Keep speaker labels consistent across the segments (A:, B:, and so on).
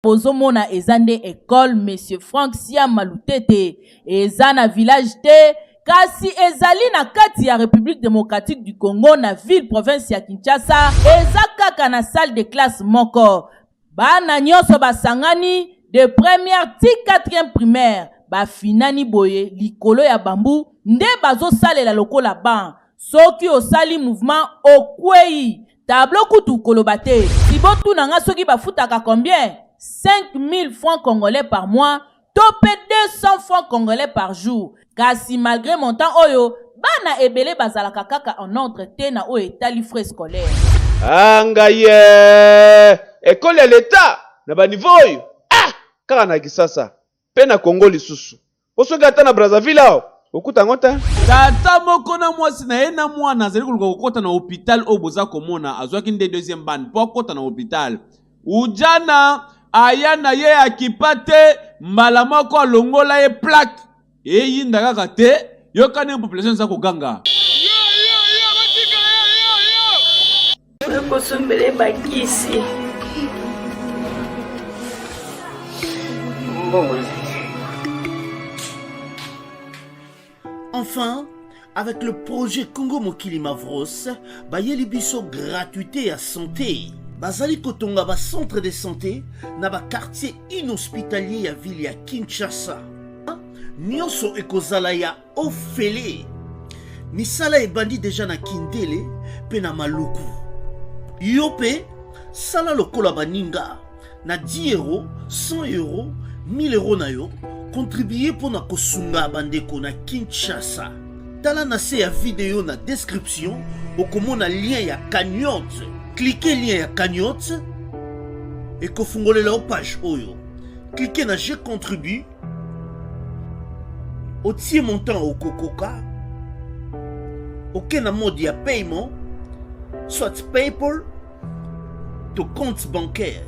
A: Bozomona eza nde ecole monsieur Franck Siama Lutete eza na village te kasi ezali na kati ya Republique democratique du Congo na ville province ya Kinshasa eza kaka na salle de classe moko bana nyonso basangani de première ti quatrième primaire bafinani boye likolo ya bambu nde bazosalela lokola banc soki osali mouvement okweyi Tableau kutu koloba te. Si botuna nga soki bafutaka combien? 5000 francs congolais par mois to pe 200 francs congolais par jour. Kasi malgre montant oyo, bana ebele bazalaka kaka en ordre te na oyo etali frais scolaires.
B: Ah ngai eh! Ecole ya l'etat na ba niveau oyo? Ah! Kaka na Kisasa pe na Congo lisusu. Po soki ata na Brazzaville awa okuta yango te.
C: Tata moko na mwasi na ye na mwana azali koluka kokota na hopital oyo boza komona azwaki nde deuxième bande mpo akota na hopital. Ujana aya na ye akipa te mbala moko alongola ye plaque eyinda kaka te yoka ndenge population eza koganga.
D: Nakosombela ye bakisi. Mbongo
E: Enfin, avec le projet Congo Mokili Mavros, bayeli biso gratuité ya santé. Bazali kotonga ba centre de santé na ba quartier inhospitalier ya ville ya Kinshasa. Nyonso ekozala ya ofele. Misala ebandi deja na Kindele pe na Maluku. Yo pe sala lokola baninga na 10 euro, 100 euro, 1000 euro na yo contribuer mpo na kosunga bandeko na Kinshasa. Tala na se ya video na description okomona lien ya cagnotte. Cliquez lien ya cagnotte ekofungolela yo page oyo. Cliquez na je contribue otie montant okokoka oke na mode ya paiement soit paypal to compte bancaire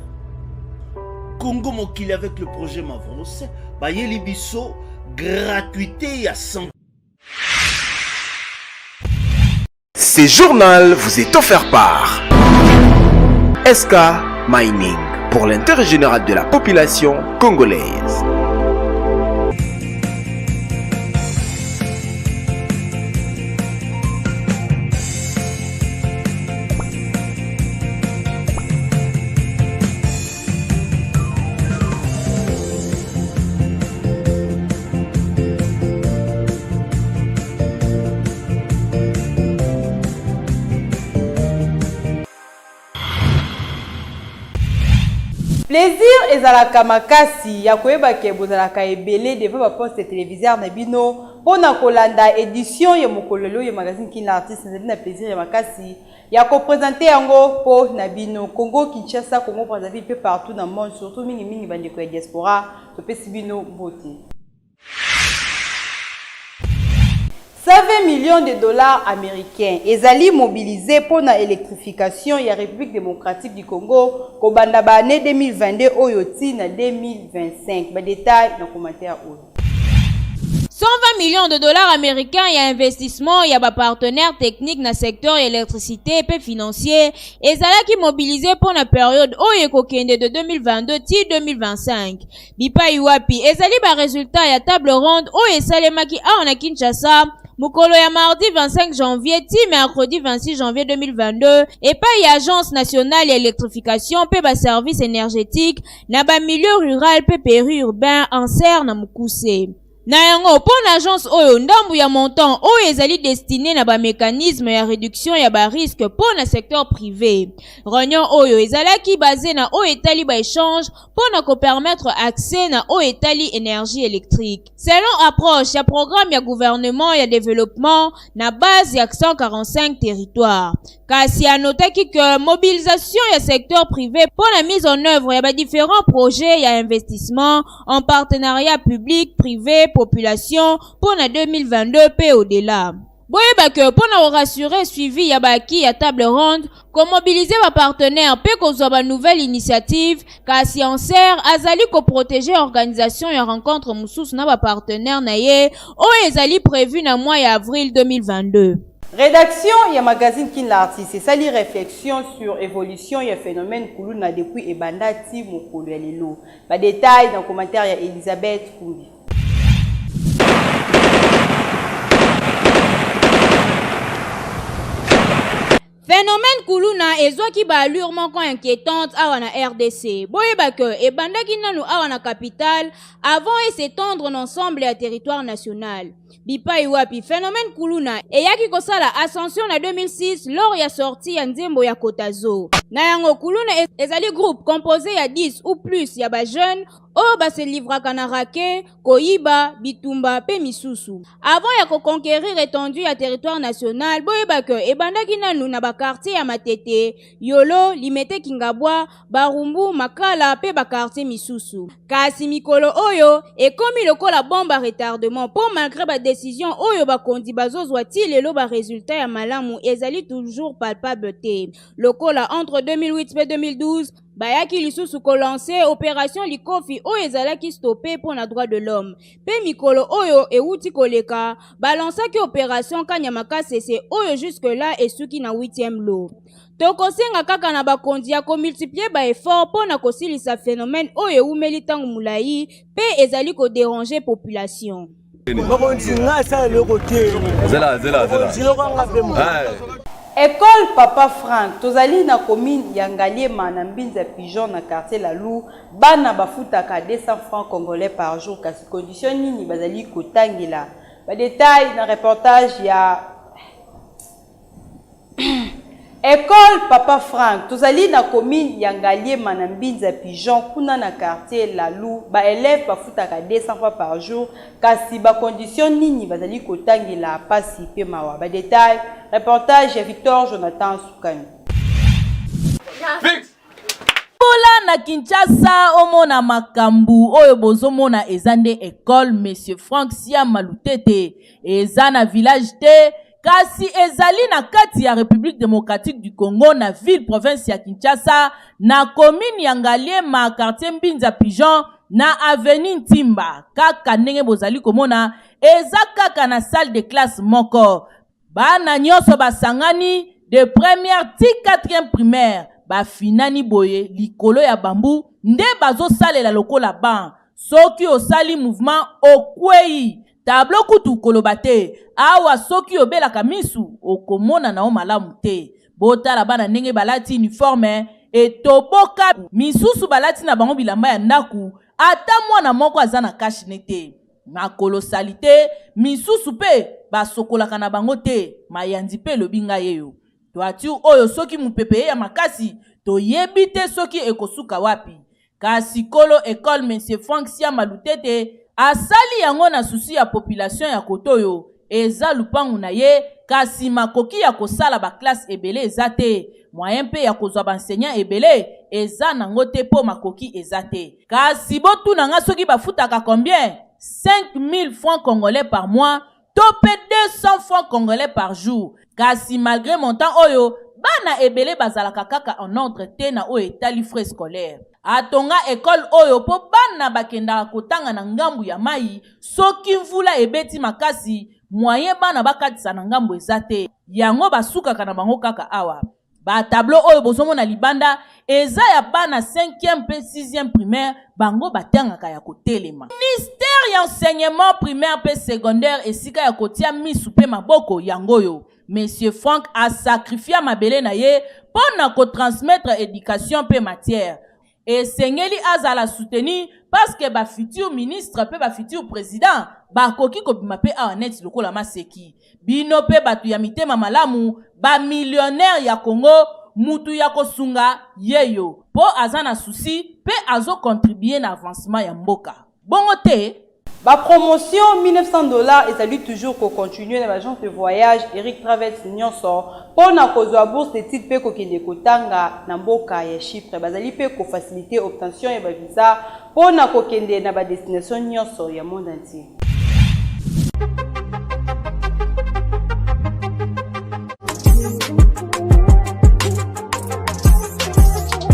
E: congo mokili avec le projet mavros bayeli biso gratuité ya santé
F: Ce journal vous est offert par SK Mining pour l'intérêt général de la population congolaise.
G: Plaisir ezalaka makasi ya koyeba ke bozalaka ebele devant ba poste televiseur na bino pona kolanda edition ya mokolo lelo ya magazine Kin l'artiste. Nazali na plaisir ya makasi ya ko presenter yango po na bino Congo Kinshasa, Congo Brazzaville pe partout na monde surtout mingi mingi ba ndeko ya diaspora topesi bino mbote. 120 millions de dollars americains ezali mobilise mpo na electrification ya Republique democratique du Congo kobanda ba annee 2022 oyo tii na 2025. Ba details na commentaire oyo.
H: 120 millions de dollars américains ya investissement ya ba partenaires techniques na secteur ya électricité pe financier ezalaki mobilisé mpo na periode oyo ekokende de 2022 ti 2025. Bipai wapi ezali ba resultats ya table ronde oyo esalemaki awa na Kinshasa mokolo ya mardi 25 janvier ti mercredi 26 janvier 2022 epai ya Agence nationale ya électrification pe ba services énergétiques na ba milieu rural pe peri-urbain ANSER na mokuse. Na yango, mpo na agence oyo, ndambu ya montant oyo ezali destine na ba mecanismes ya reduction ya ba risques mpo na secteur prive. Reunion oyo ezalaki base na oyo etali ba echanges mpo na ko permettre accès na oyo etali energie electrique. Selon approche ya programme ya gouvernement ya developpement na base ya 145 territoires. Kasi a notaki que mobilisation ya secteur prive mpo na mise en œuvre ya ba différents projets ya investissement en partenariat public, prive, population mpo na 2022 mpe au-delà. Boyeba que mpo na ko rassurer suivi ya ba acquis ya table ronde, ko mobiliser ba partenaires mpe kozwa ba nouvelles initiatives, kasi ANSER azali ko proteger organisation ya rencontre mosusu na ba partenaires na ye oyo ezali prevu na mois ya avril 2022.
G: Redaction ya magazine Kin l'artiste esali reflexion sur evolution ya phenomène kuluna depuis ebanda ti mokolo ya lelo. Ba details na commentaire ya Elisabeth Kumbi.
H: Phenomène kuluna ezwaki ba allure moko inquiétante awa na RDC. Boyeba que ebandaki nanu awa na capitale avant e s'étendre na ensemble ya territoire national. Bipai wapi phenomène kuluna eyaki kosala ascension na 2006 lors ya sortie ya nzembo ya Kotazo. Na yango kuluna ezali groupe composé ya 10 ou plus ya ba jeunes oyo ba se livraka na rake, koyiba, bitumba pe misusu. Avant ya ko conquerir etendue ya territoire national, boyeba que ebandaki nanu na ba quartiers ya Matete, Yolo, Limete Kingabwa, Barumbu, Makala pe ba quartiers misusu. Kasi mikolo oyo ekomi lokola bombe à retardement po malgre ba decisions oyo bakonzi bazozwa ti lelo ba resultats ya malamu ezali toujours palpable te. Lokola entre 2008 pe 2012, Bayaki lisusu ko lancer operation likofi oyo ezalaki stoppe mpo na droit de l'homme. Mpe mikolo oyo ewuti koleka, ba lancaki operation Kanyama Kasese oyo jusque là esuki na huitième lot. Tokosenga kaka na bakonzi ya ko multiplier ba efforts mpo na kosilisa phenomène oyo ewumeli ntango molayi mpe ezali ko deranger population.
D: Mokonzi nga asala eloko te.
I: Zela zela zela.
D: Mokonzi yoka nga mpe mokonzi.
G: Ecole Papa Frank, tozali na commune ya Ngaliema na Mbinza Pigeon na quartier Lalu, bana bafutaka 200 francs congolais par jour kasi condition nini bazali kotangela? Ba details na reportage ya Ecole Papa Frank, tozali na commune ya Ngaliema na Mbinza Pigeon kuna na quartier Lalu, ba elèves bafutaka 200 francs par jour kasi ba conditions nini bazali kotangela pasi pe mawa. Ba details, reportage ya Victor Jonathan Sukani.
I: Fixe.
A: Bola na Kinshasa omona makambu oyo bozomona eza nde ecole monsieur Franck Siama Lutete eza na village te kasi ezali na kati ya Republique democratique du Congo na ville province ya Kinshasa na commune ya Ngaliema quartier Mbinza Pigeon na avenue Ntimba kaka ndenge bozali komona eza kaka na salle de classe moko bana nyonso basangani de première ti quatrième primaire bafinani boye likolo ya bambu nde bazosalela lokola banc soki osali mouvement okweyi Tableau kutu koloba te, awa soki obelaka misu okomona na yo malamu te. Botala bana ndenge balati uniforme etoboka, misusu balati na bango bilamba ya ndaku, ata mwana moko aza na cache nez te. Makolo salite, misusu pe basokolaka na bango te, mayanzi pe elobi nga yeyo. Toiture oyo soki mupepe eye ya makasi toyebi te soki ekosuka wapi. Kasi kolo ecole Monsieur Franck Siama Lutete asali yango na souci ya population ya kotoyo eza lupangu na ye kasi makoki ya kosala ba classe ebele eza te, moyen pe ya kozwa ba enseignants ebele eza nango te po makoki eza te. Kasi botuna nga soki bafutaka combien? 5000 francs congolais par mois to pe 200 francs congolais par jour kasi malgre montant oyo bana ebele bazalaka kaka en ordre te na oyo etali frais scolaire. Atonga ecole oyo po bana bakendaka kotanga na ngambu ya mayi soki mvula ebeti makasi moyen bana bakatisa na ngambu eza te yango basukaka na bango kaka awa. Ba tableau oyo bozomona libanda eza ya bana 5e mpe 6e primaire, bango batangaka ya kotelema. Ministère ya enseignement primaire mpe secondaire esika ya kotia misu mpe maboko yango oyo. Monsieur Franck a sacrifia mabele na ye mpo na ko transmettre education mpe matière. Esengeli azala soutenu parce que ba futur ministre pe ba futur president bakoki kobima pe awa neti lokola maseki. Bino pe batu ya mitema malamu ba millionnaire ya Congo mutu ya kosunga yeyo po aza na souci pe azo contribuer na avancement ya mboka. Bongo te?
G: Ba promotion 1900 dollars ezali toujours ko continuer na ba agence de voyage Eric Travels nionso po na kozua bourse d'etudes pe kokende kotanga na mboka ya Chypre. Bazali pe ko faciliter obtention ya ba visa po na kokende na ba destination nionso ya monde entier.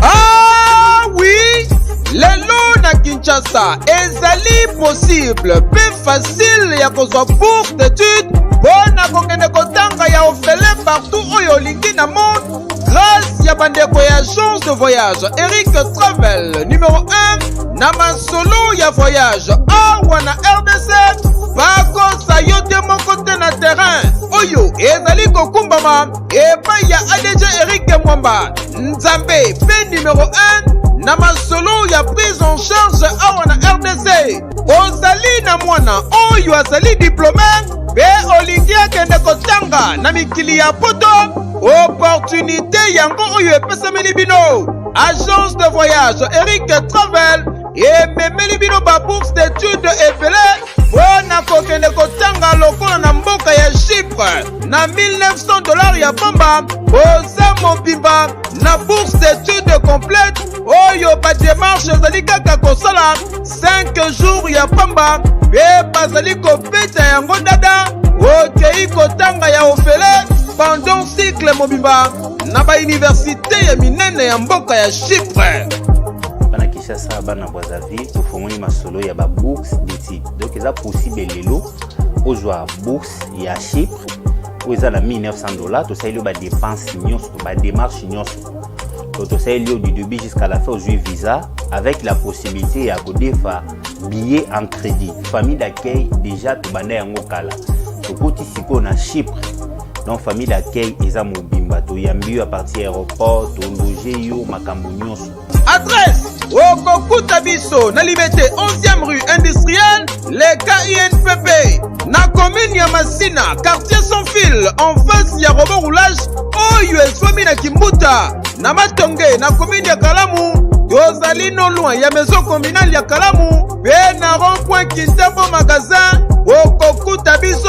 J: Ah oui! Lelo na na Kinshasa ezali possible mpe facile ya kozwa bourse d'étude mpo na kokende kotanga ya ofele partout oyo olingi na monde grâce ya bandeko ya agence de voyage Eric Travel numéro 1 na masolo ya voyage awa na RDC. Bakosa yo te moko te na terrain oyo ezali kokumbama epai ya ADG Eric Mwamba Nzambe mpe numero 1 na masolo ya prise en charge awa na RDC. Ozali na mwana oyo azali diplome mpe olingi akende kotanga na mikili ya poto, opportunité yango oyo epesameli bino. Agence de voyage Eric Travel ememeli bino ba bourse d'études ebele mpo na kokende kotanga lokola na mboka ya Chypre na 1900 $ ya pamba. Oza mobimba na bourse d'études complète oyo badémarche ezali kaka kosala 5 jours ya pamba mpe bazali kobeta yango dada. Okei kotanga ya ofele pendant cycle mobimba na bauniversité ya minene ya mboka ya Chypre.
K: Bana Kinshasa, bana Brazzaville, tofongoli masolo ya babourse d'étude. Donc eza possible lelo ozwa bourse ya Chypre oyo eza na 1900 $. Tosaleli yo badépense nyonso, badémarche nyonso. Donc tosaleli yo du début jusqu'à la fin, ozwi visa avec la possibilité ya kodefa billet en crédit. Famille d'accueil déjà tobanda yango kala, tokoti sikoyo na Chypre. Donc famille d'accueil eza mobimba, toyambi yo à partir ya aéroport, tologe yo, makambo nyonso.
J: Adresse: okokuta biso na Limete, 11e rue industrielle, leka INPP, na commune ya Masina, quartier Sans Fil, en face ya robot roulage oyo ezwami na Kimbuta. Na Matonge, na commune ya Kalamu, tozali non loin ya maison communale ya Kalamu mpe na rond point Kintambo magasin. Okokuta biso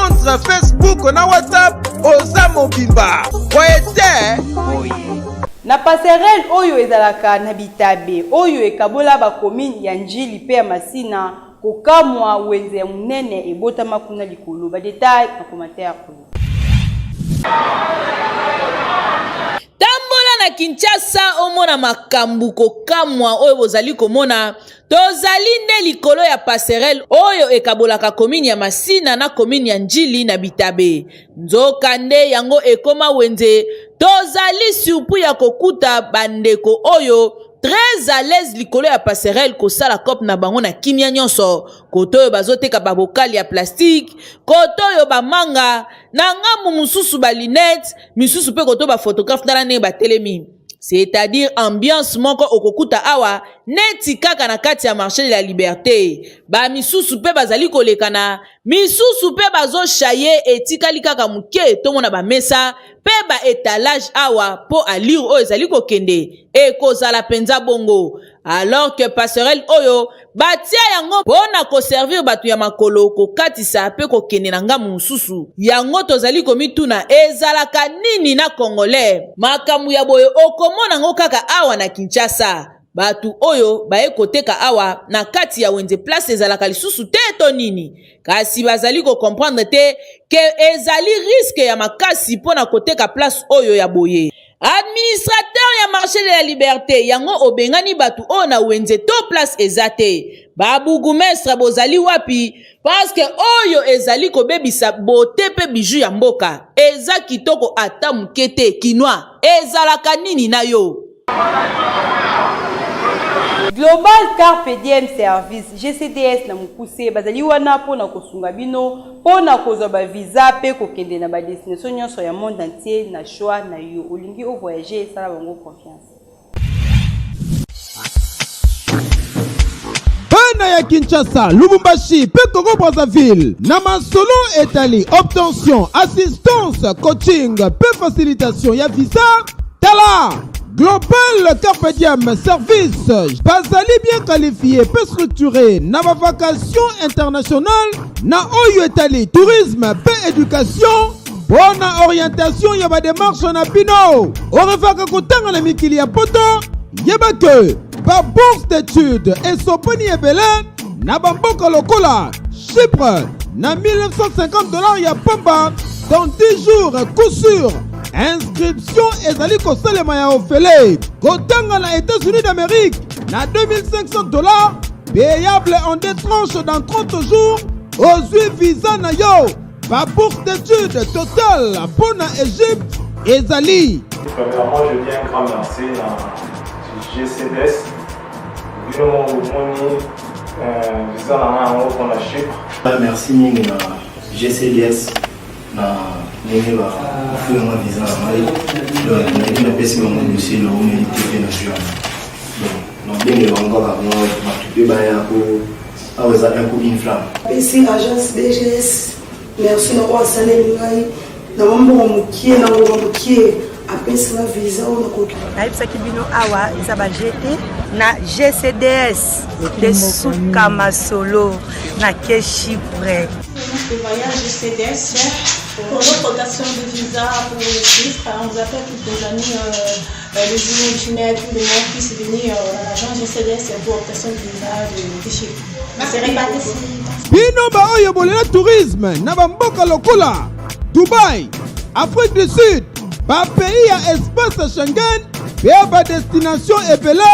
J: entre Facebook na WhatsApp, oza mobimba boye te boye.
G: Na passerelle oyo ezalaka na bitabe oyo ekabola bacommune ya Njili mpe ya Masina, kokamwa, wenze ya monene ebotama kuna likolo. Badétail na commentaire oyo.
A: Tambola na Kinshasa, omona makambo kokamwa oyo bozali komona. Tozali nde likolo ya passerelle oyo ekabolaka commune ya Masina na commune ya Njili na Bitabe. Nzoka nde yango ekoma wenze. Tozali surpris ya kokuta bandeko oyo très à l'aise likolo ya passerelle, kosala cope na bango na kimia nyonso. Kote oyo bazoteka babokali ya plastique, kote oyo bamanga, na ngambu mosusu balunettes misusu, mpe kote oyo baphotographe. Tala ndenge batelemi, c'est-à-dire ambiance moko okokuta awa neti kaka na kati ya marché de la Liberté. Bamisusu mpe bazali kolekana, misusu mpe bazochaye. Etikali kaka moke tomona bamesa mpe baétalage awa mpo allure oyo ezali kokende ekozala mpenza bongo, alors que passerelle oyo batia yango mpo na koservir bato ya makolo kokatisa mpe kokende na ngambu mosusu. Yango tozali komituna, ezalaka nini na Congolais? Makambo ya boye okomona yango kaka awa na Kinshasa. Bato oyo baye koteka awa na kati ya wenze, place ezalaka lisusu te to nini? Kasi bazali kocomprendre te ke ezali risque ya makasi mpo na koteka place oyo ya boye. Administrateur ya marché de la Liberté, yango obengani bato oyo na wenze to place eza te? Babourgmestre, bozali wapi? Parce que oyo ezali kobebisa beauté mpe bijou ya mboka. Eza kitoko ata moke te. Kinois, ezalaka nini na yo?
G: Global Carpe Diem Service, GCDS na mokuse, bazali wana mpona kosunga bino mpona kozwa bavisa mpe kokende na badestination nyonso ya monde entier na choix na yo. Olingi ovoyage, esala bango confiance.
J: Bana ya Kinshasa, Lubumbashi mpe Congo Brazzaville, na masolo etali obtention, assistance, coaching mpe facilitation ya visa, tala Global Carpe Diem Service. Bazali bien qualifié mpe structuré na bavacation internationale, na oyo etali tourisme mpe éducation. Mpo na orientation ya badémarche na bino, orefaka kotanga na mikili ya poto, yeba ke babourse d'étude esopani ebele na bamboka lokola Chypre na 1950 $ ya pamba dans 10 jours, coup sûr. Inscription ezali kosalema ya ofele. Kotanga na États-Unis d'Amérique. Na 2500 dollars payable en deux tranches dans 30 jours, ozwi visa na yo. Ba bourse d'études totale mpo na Egypte ezali.
L: Premièrement, je dis un grand merci na GCDS. Bino moko bomoni visa na ngai yango mpona Chypre.
M: Merci mingi na GCDS na ndenge bafuli nga visa na ngai. Donc nayebi napesi bango dossier na omeli te mpe na jui yango. Donc nabengela bango kaka mwa bato mpe baya po awa eza un coup une flamme.
N: Napesi agence DGS merci na oyo asaleli ngai na mwa mbongo mokie na ngonga mokie apesi nga visa oyo nakoki.
G: Nayebisaki bino awa eza ba GT na GCDS nde suka masolo na ke Chypre.
O: De voyage GCDS pour l'obtention de visa pour le Chypre. On vous appelle tous nos amis, les imaginaires, tout le monde puisse venir à l'agence GCDS pour obtention de visa de Chypre. C'est réparti.
J: Bino baoyo bolela tourisme na bamboka lokola Dubai, Afrique du Sud, bapays ya espace Schengen mpe badestination ebele,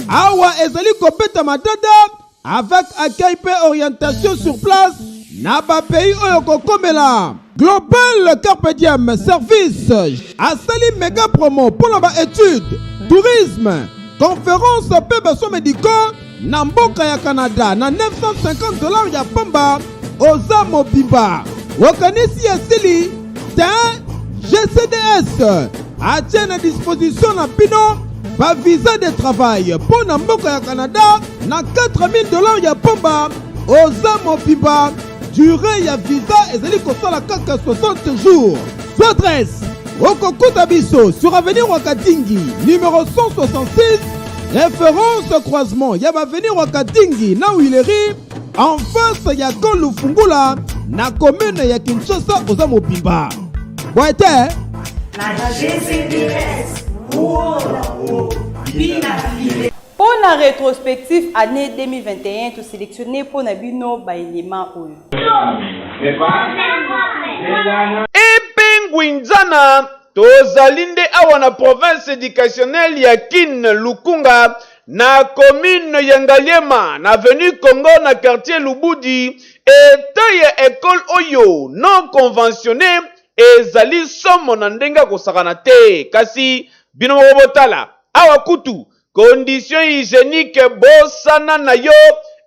J: awa ezali kobeta matata avec accueil mpe orientation sur place na bapays oyo kokomela. Global Carpe Diem Service asali mega promo mpo na baétude, tourisme, conférence mpe basoins médicaux na mboka ya Canada na 950 dollars ya pamba. Oza mobimba, okanisi esili te? GCDS atie na disposition na bino bavisa de travail mpo na mboka ya Canada na 4000 dollars ya pamba. Oza mobimba, durée ya visa ezali kosala kaka 60 jours. Soit adresse, okokuta biso sur avenue Rwakadingi numéro 166, référence croisement ya baavenue Rwakadingi na Huilerie, en face ya camp Lufungula na commune ya Kinshasa. Oza mobimba, boye te?
G: Na GCDS, mpo na rétrospective année 2021, tosélectionne mpo na bino baelema oyo.
B: Epengwinzana, tozali nde awa na province éducationnelle ya Kin Lukunga, na commune ya Ngaliema, na avenue Congo, na quartier Lubudi. État ya école oyo non conventionné ezali somo na ndenge ya kosakana te. Kasi bino moko botala awa, kutu condition hygiénique bosana na yo.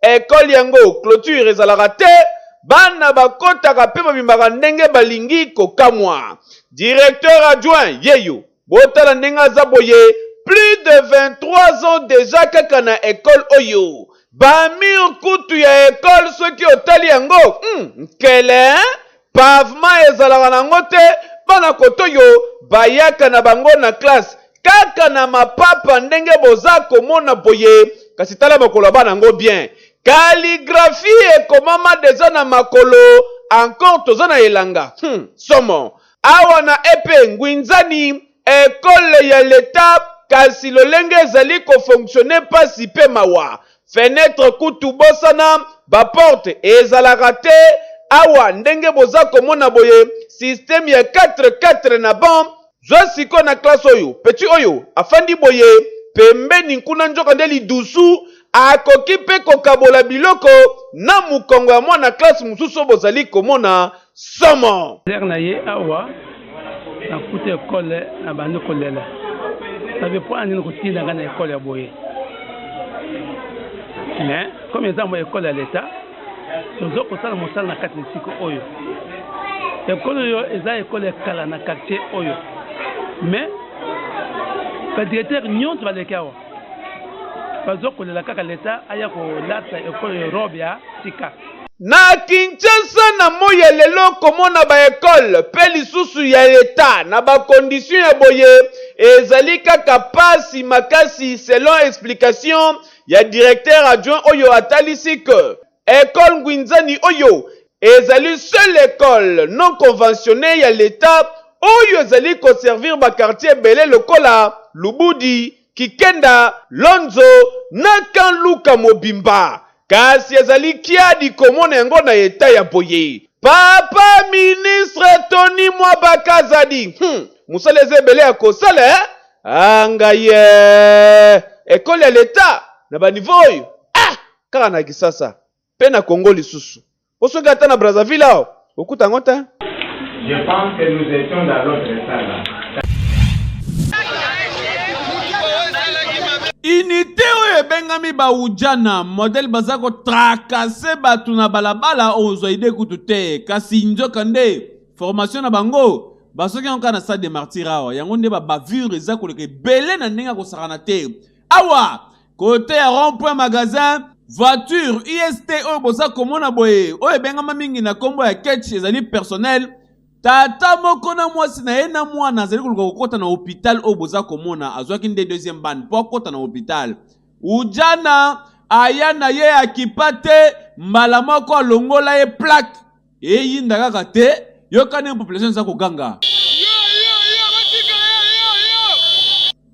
B: École yango, clôture ezalaka te, bana bakɔtaka mpe babimaka ndenge balingi. Kokamwa, directeur adjoint yeyo, botala ndenge aza boye, plus de 23 ans déjà kaka na école oyo. Bamurs kutu ya école, soki otali yango, nkele, pavement ezalaka nango te. Bana koto oyo bayaka na bango na classe kaka na mapapa ndenge boza komona boye. Kasi tala makolo ya bana yango bien, calligraphie ekomama déjà na makolo. Encore toza na elanga, somo. Awa na epe Ngwinzani, école ya leta, kasi lolenge ezali kofonctionner, mpasi mpe mawa. Fenêtre kutu bosana, baporte ezalaka te. Awa ndenge boza komona boye, système ya 4-4 na banc. Zwa sikoyo na classe oyo, petit oyo afandi boye pembeni nkuna, nzoka nde lidusu akoki mpe kokabola biloko na mokongo ya mwana classe mosusu oyo bozali komona. Somo.
P: Lere na ye awa, nakuta école na bandi kolela nabe mpo nini kotinda ngai na école ya boye. Mais comme eza mo école ya leta, toza kosala mosala na kati na esika oyo. École oyo eza école ya kala na quartier oyo, mais badirecteur nyonso baleki awa baza kolela kaka leta aya kolata école oyo robe ya sika.
B: Na Kinshasa na moi ya lelo, komona baécole mpe lisusu ya leta na bacondition ya boye ezali kaka pasi makasi, selon explication ya directeur adjoint oyo atalisi ke école Ngwinzani oyo ezali seule école non conventionnée ya leta oyo ezali koservir baquartier ebele lokola Lubudi, Kikenda, Lonzo na Kanluka mobimba. Kasi ezali kiadi komona yango na état ya boye. Papa ministre Tony Mwaba Kazadi, mosala eza ebele ya kosala, eh? Anga ye école ya leta. na ba niveau oyo ah kaka na Kisasa pe na Congo lisusu po soki ata na Brazzaville awa okuta yango te.
Q: Je pense que nous étions dans l'autre salle là.
C: Unité oyo ebengami ba Ujana modèle baza ko tracasser bato na balabala ozwa idee kutu te kasi nzoka nde formation na bango basoki yango kaka na stade de martyr awa yango nde ba bavure eza koleka ebele na ndenge ya kosakana te awa kote ya rond point magasin voiture ist oyo boza komona boye oyo ebengama mingi na nkombo ya ketch ezali personnel tata moko na mwasi na ye na mwana azali koluka kokɔta na hôpital oyo boza komona azwaki nde deuxième bande mpo akɔta na hôpital ujana aya na ye akipa te mbala moko alongola ye plaque Eyinda kaka te, yoka ndenge population eza koganga.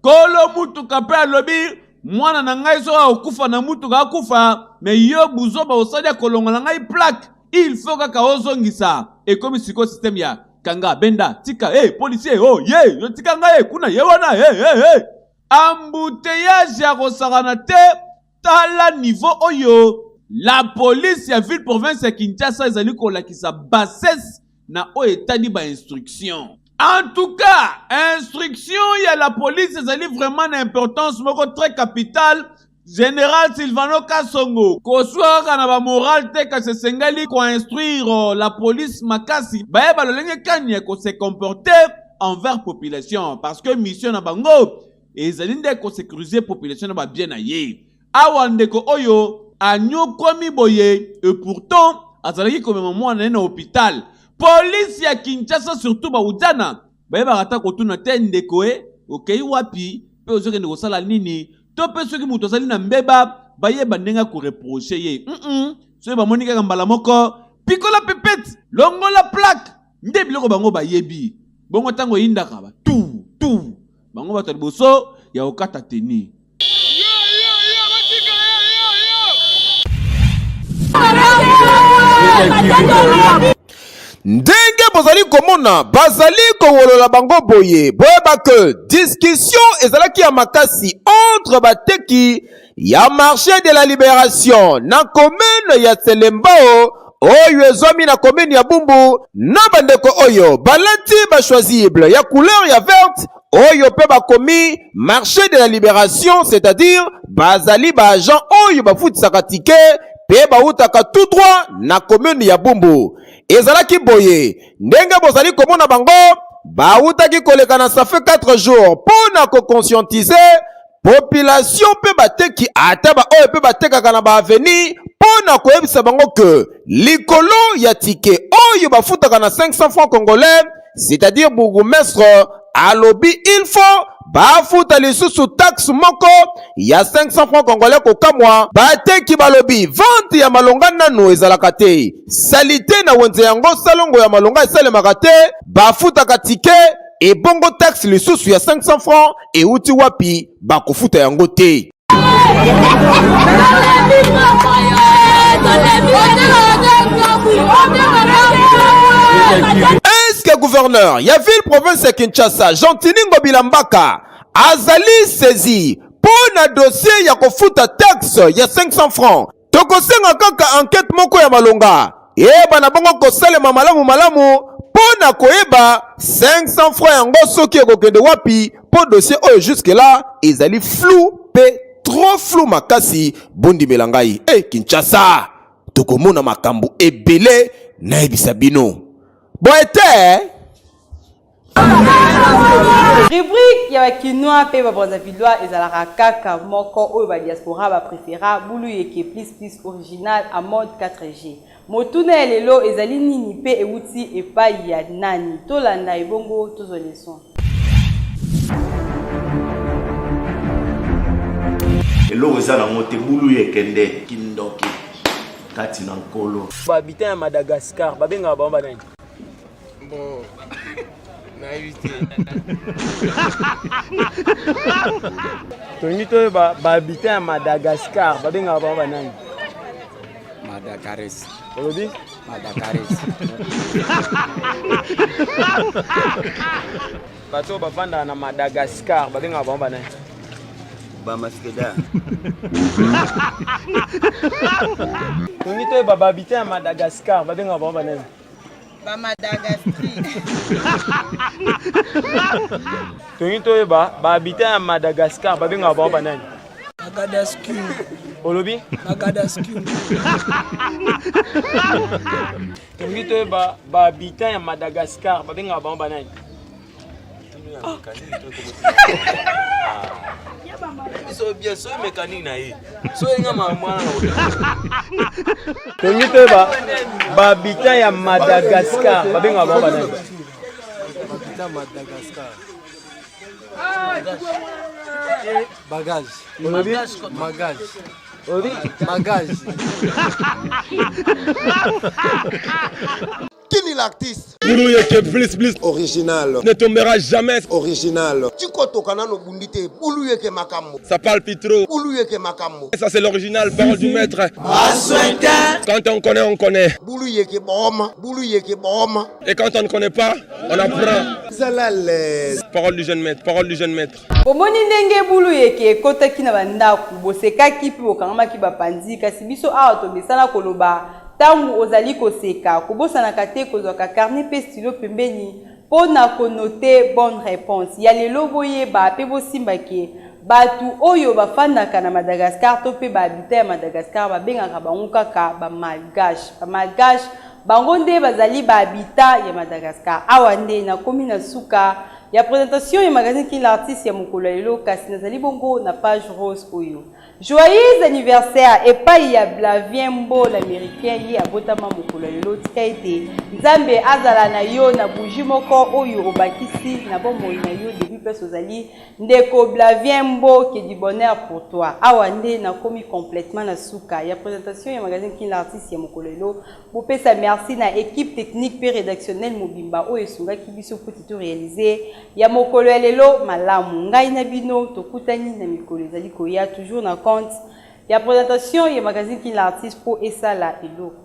C: Kolo mutuka pe alobi mwana na ngai soki akokufa na mutuka akufa, mais yo buzoba osali ya kolongola ngai plaque, il faut kaka ozongisa. Ekomi sikoyo système ya kanga benda tika, hey, policier oh ye yo tika ngai kuna ye wana hey, hey, hey. Embouteillage ya kosakana te. Tala niveau oyo la police ya ville province ya Kinshasa ezali kolakisa bassesse na oyo etali ba instruction. En tout cas, instruction ya la police ezali vraiment na importance moko très capitale. General Silvano Kasongo, koswa kaka na ba morale te kasi esengeli ko instruire la police makasi bayeba lolenge kani ya ko se comporter envers population parce que mission na bango ezali nde ko securiser population na ba bien na ye. Awa ndeko oyo anyokwami boye et pourtant azalaki komema mwana na ye na hopital. Police ya Kinshasa surtout ba Ujana bayebaka ata kotuna te ndeko e okei wapi pe ozokende kosala nini to pe soki moto azali na mbeba bayeba ndenge ya koreproche ye. Mm -mm. Soki bamoni kaka mbala moko pikola pipette longola plaque nde biloko bango bayebi. Bongo ntango eyindaka ba tu tu bango bato ya liboso ya kokata teni.
J: Ndenge bozali komona bazali kowolola bango boye, boyeba que discussion ezalaki ya makasi entre bateki ya marché de la liberation na commune ya Selembao oyo ezwami na commune ya Bumbu na bandeko oyo balati ba choisible ya couleur ya verte oyo mpe bakomi marché de la liberation, c'est-à-dire bazali ba agent oyo bafutisaka ticket mpe bawutaka tout droit na commune ya Bumbu. Ezalaki boye ndenge bozali komona bango bawutaki koleka na ça fait 4 jours mpo na ko conscientiser population mpe bateki ata baoyo mpe batekaka na baaveni mpo na koyebisa bango ke likolo ya tike oyo bafutaka na 500 francs congolais, c'est-à-dire bourgmestre alobi il faut bafuta lisusu taxe moko ya 500 francs congolais. Kokamwa, bateki balobi vente ya malonga nanu ezalaka te, salite na wenze yango salongo ya malonga esalemaka te, bafutaka tike ebongo taxe lisusu ya 500 francs euti wapi? Bakofuta yango te. Est-ce que gouverneur ya ville province ya Kinshasa Gentiny Ngobila Mbaka azali saisi mpo na dossier ya kofuta taxe ya 500 francs? Tokosenga kaka enquete moko ya malonga eyeba na bongo kosalema malamu malamu mpo na koyeba 500 francs yango soki ekokende wapi, mpo dossier oyo jusque là ezali flou mpe trop flou makasi. Bondimela ngai, e Kinshasa tokomona makambo ebele, nayebisa bino boye te.
G: Rubrique ya ba kinois pe ba brazzavillois ezalaka kaka moko oyo ba diaspora ba prefera bulu yeke plus plus original à mode 4G. Motuna ya lelo ezali nini pe ewuti epayi ya nani? Tolanda ebongo tozwa leçon.
E: Eloko eza nango te bulu yeke nde kindoki kati na nkolo.
D: Ba habitants ya Madagascar babengaka bango ba nani?
R: Bon, nayebi te.
D: Tolingi toyeba ba habitants ya Madagascar babengaka bango banani?
R: Madagares.
D: Olobi?
R: Madagares.
D: Bato oyo bavandaka na Madagascar babengaka bango banani? Ba masqueda. Tolingi toyeba ba habitants ya Madagascar babengaka bango banani?
R: Ba Madagascar.
D: Tolingi toyeba ba habitants ya Madagascar babengaka bango banani?
R: Madagascar.
D: Olobi?
R: Madagascar.
D: Tolingi toyeba ba habitants ya Madagascar babengaka bango banani?
I: Biso bien soki mécanique na ye soki nga mwana
D: Tolingi toyeba ba habitants ya Madagascar babengaka bango banani?
R: Habitat Madagascar. Bagage.
D: Olobi?
R: Bagage.
D: Olobi?
R: Bagage.
S: Kini l'artiste
T: Boulou plus plus
S: original
T: ne tombera jamais
S: original. Tikotoka nano bundi te bulu yeke makambo.
T: Ça parle plus trop.
S: Bulu yeke makambo.
T: Ça c'est l'original parole du maître. Quand on connaît on connaît.
S: Bulu yeke boma, bulu yeke boma.
T: Et quand on ne connaît pas, on apprend.
S: Zala l'aise.
T: Parole du jeune maître, parole du jeune maître.
G: Bomoni ndenge bulu yeke ekotaki na bandako, bosekaki mpe bokangamaki bapanzi, kasi biso awa tomesana koloba Tango ozali koseka, kobosanaka te kozwaka carnet mpe stylo pembeni mpo na ko noter bonne reponse. Ya lelo boyeba mpe bosimba ke batu oyo bafandaka na Madagascar to mpe ba habitants ya Madagascar babengaka bango kaka ba malgaches. Ba malgaches bango nde bazali ba habitants ya Madagascar. Awa nde nakomi na suka ya presentation ya magazine Kin l'artiste ya mokolo ya lelo kasi nazali bongo na page rose oyo. Joyeux anniversaire epayi ya Blavien Mbo l'americain ye abotama mokolo ya lelo tika ete Nzambe azala na yo na bougie moko oyo obakisi na bomoi na yo depuis place ozali ndeko Blavien Mbo que du bonheur pour toi awa nde nakomi complètement na suka ya présentation ya magazine Kin l'artiste ya mokolo lelo bopesa merci na équipe technique pe rédactionnelle mobimba oyo esungaki biso po to réaliser ya mokolo ya lelo malamu. Ngai na bino tokutani na mikolo ezali koya toujours na compte ya presentation ya magazine Kin l'artiste po esala eloko.